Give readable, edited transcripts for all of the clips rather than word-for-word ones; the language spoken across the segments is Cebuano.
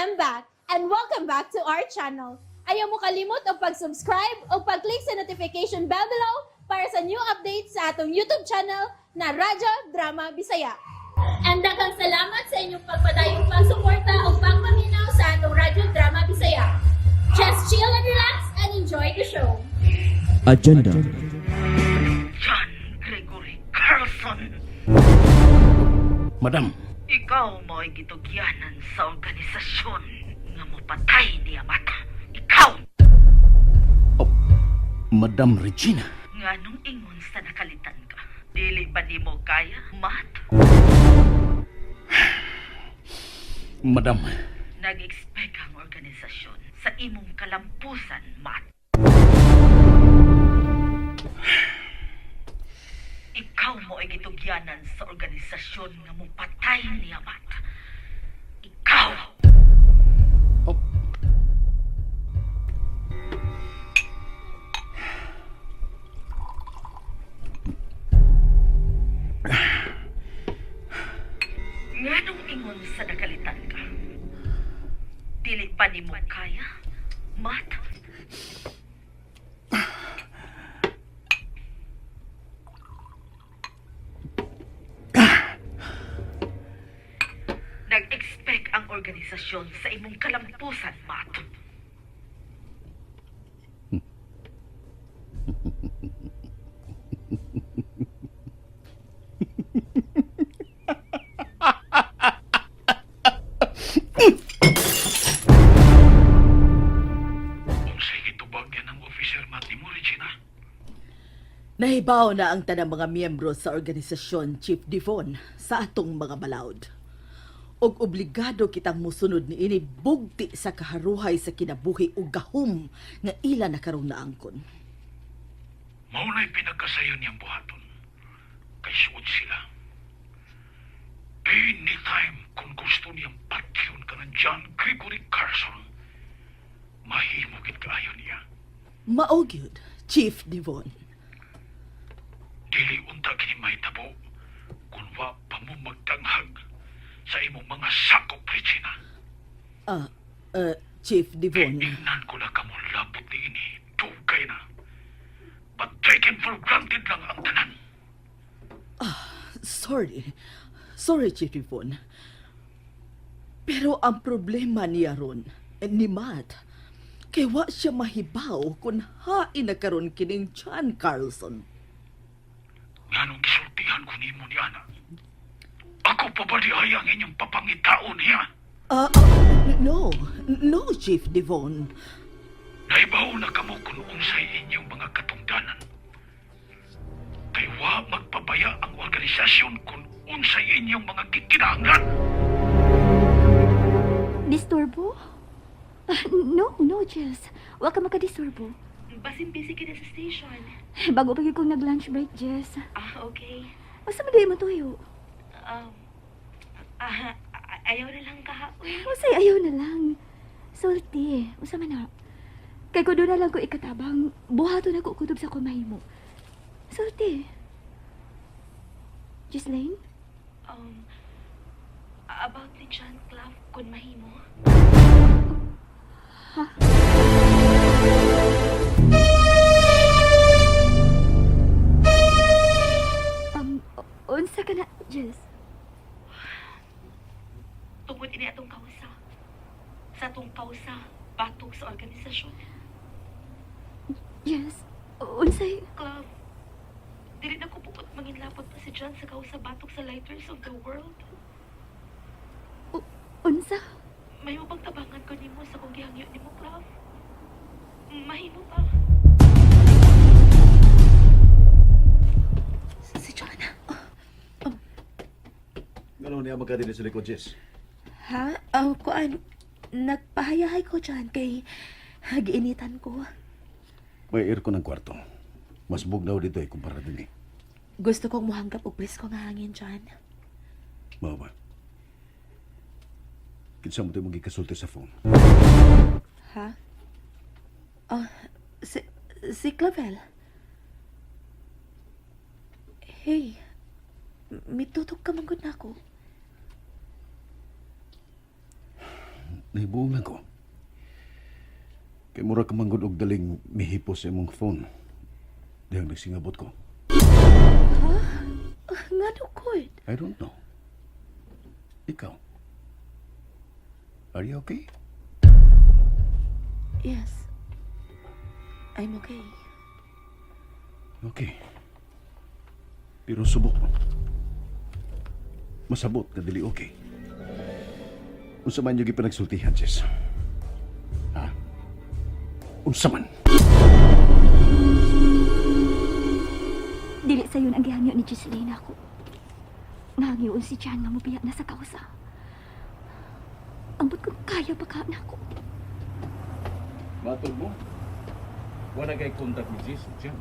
I'm back and welcome back to our channel. Ayaw mo kalimot og pag-subscribe o pag-click sa notification bell below para sa new updates sa atong YouTube channel na Radyo Drama Bisaya. And daghang salamat sa inyong pagpadayong pagsuporta o pagpaminaw sa atong Radyo Drama Bisaya. Just chill and relax and enjoy the show. Agenda. John Gregory Carlson. Madam, Ikaw mo'y gitugyanan sa organisasyon nga mopatay ni Amata. Ikaw! Oh, Madam Regina. Nganong ingon sa nakalitan ka? Dili ba nimo kaya, Matt? Madam, Nag-expect ang organisasyon sa imong kalampusan, Matt. Ikaw mo ay gitugyanan sa organisasyon nga mopatay ni Amat. Ikaw! Oh. Nganong ingon sa nakalitan ka? Dili ba nimo kaya, Matt? Nag-expect ang organisasyon sa imong kalampusan, Matt. Unsay gitubag yan ang officer Mati mo, Regina? Nahibaw na ang tanang mga miyembro sa organisasyon, Chief Devon, sa atong mga balaod. Og obligado kitang musunod niini bugti sa kaharuhay sa kinabuhi ug gahom nga ila na karon naangkon. Mao na'y pinagkasayon niyang buhaton. Kay suod sila. Anytime kung gusto niyang patyon ka ng John Gregory Carson, mahimo gid kaayo niya. Mao gyud, Chief Devon. Dili unta kini mahitabo kung wa pa mo magdanghag sa imong mga sakop, Regina. Ah, Chief Devon. Ingnan ko na kamo labot niini. Dugay na. But taken for granted lang ang tanan. Sorry. Sorry, Chief Devon. Pero ang problema niya ron, ni Matt, kay wa siya mahibaw kung hain na karon kining John Carlson. Nganong gisultihan ko nimo ni Ana? Ako pa ba di ay ang inyong papangitaon niya? Ah, no. No, Chief Devon. Naibaw na kamo kung unsay inyong mga katungdanan. Kay wa magpabaya ang organisasyon kung unsay inyong mga gikinahanglan. Disturbo? Ah, no, no, Jess. Wa ka makadisturbo. Basin busy ka na sa station. Bago pa gyud kong nag-lunch break, Jess. Ah, okay. Unsa man diay mo tuyo? Um, ah, ayaw na lang ka. Uy. Unsay ayaw na lang. Sulti, unsa man na? Kay ko na lang ko ikatabang, buhaton ako kutob sa kumay mo. Sulti. Ghislaine? About ni John Clough, kung mahimo. Ha? Unsa ka na, Jess? Tungod ini atong kausa. Sa atong kausa, batok sa organisasyon. Jess, unsay? Clough, dili na ko bukod manginlapot pa si John sa kausa batok sa Lighters of the World. Unsa? Mahimo bang tabangan ko nimo sa kong gihangyo nimo, Clough? Mahimo ba? Si John. Ngano niya magkadili sa likod, Jess? Ha? Oh, kuan. Nagpahayahay ko dyan kay giinitan ko. May aircon ang kwarto. Mas bugnaw dito eh kumpara din eh. Gusto kong muhanggap og presko nga hangin dyan. Mao ba? Kinsa mo ito mong gikasulti sa phone? Ha? Oh, si Clavel. Hey, mitutok ka manggod na ako. Nahibuong lang ko. Kay mura ka manggod og daling mihipos sa imong phone. Dihang nagsingabot ko. Ngano gud? I don't know. Ikaw. Are you okay? Yes. I'm okay. Okay. Pero subok. Masabot na dili okay. Unsa man yung gipanagsultihan, Jess? Ha? Unsa man? Dili sayon ang gihangyo ni Ghislaine ako. Nangyoon si John nga mobiya na sa kausa. Ambot kung kaya pa ka nako. Matod mo? Wala kay contact ni Jess o John.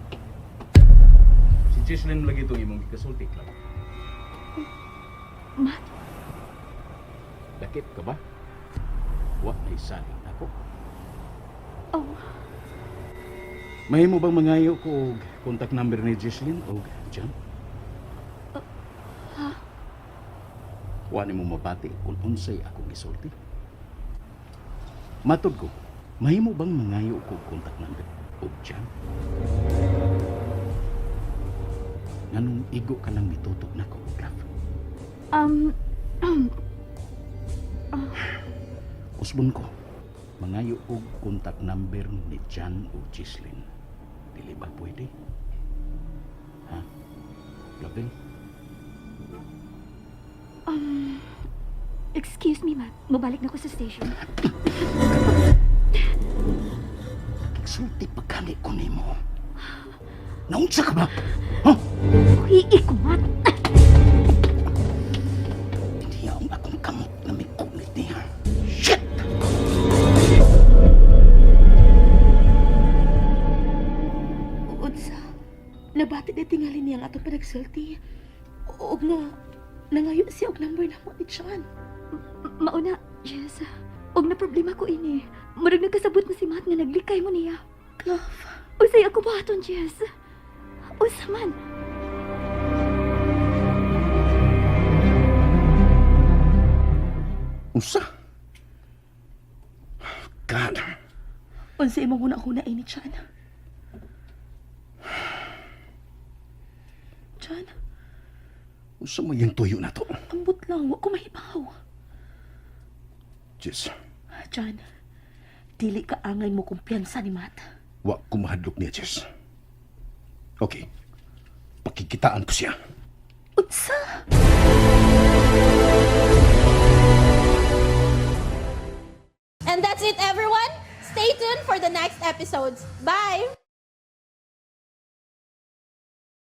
Si Jesslyn lagi itong imong gikasulti, Clark. Matt, Dakit ka ba? Wa na isalig ako. Oh, Mahimo bang mangayo ko og contact number ni Jesslyn og John? Wa nimo mabati kung unsay akong gisulti. Matod ko, mahimo bang mangayo ko og contact number og John? Nganong igo ka lang mitutok nako, Love? Usbon ko, mangayo og contact number ni John o Jesslyn. Dili ba pwede? Ha? Loving? Excuse me, Matt. Mabalik na ko sa station. Sulti pa gani ko nimo. Naunsa ka ba? Ha? Uy, ko, Matt. Hindi ang akong kamot na may kunit niya. Shit! Unsa? Nabati na tingali niya ang atong panagsulti. Og nga, nangayo siya og number namo ni John. Mauna, Jess. Og na problema ko ini. Murag nagkasabot na si Matt nga naglikay mo niya. Love, Unsay ako buhaton, Jess? Unsa man? Unsa? God. unsa imong huna-huna ini, John? John, Unsa man yung tuyo na to? ambot lang, wa ko mahibaw. Jess, John, dili ka angay mo kumpiyansa ni Matt. wa ko mahadlok niya, Jess. Okay. Pakikitaan ko siya. Unsa? And that's it, everyone. Stay tuned for the next episodes. Bye!